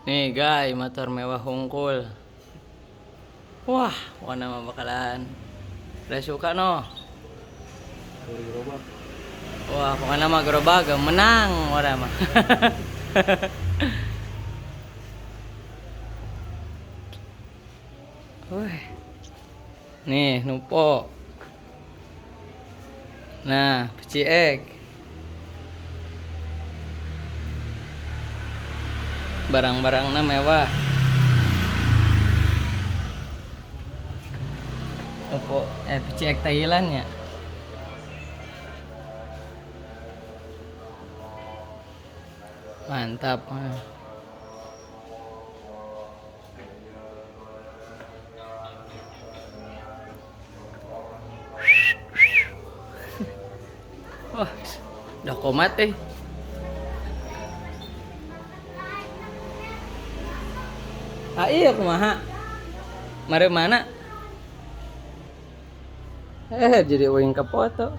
Nih guys, motor mewah hungkul. Wah, warna mah bakalan. Udah suka no. Gerobak. Wah, pokoknya mah gerobak menang orang mah. Wih. Nih, nupo. Nah, PCX. Barang-barangnya mewah. Nupo PCX Thailand ya. Mantap. Wah, udah komat eh. Ah iya kumaha? Mari mana? Jadi uing ke foto.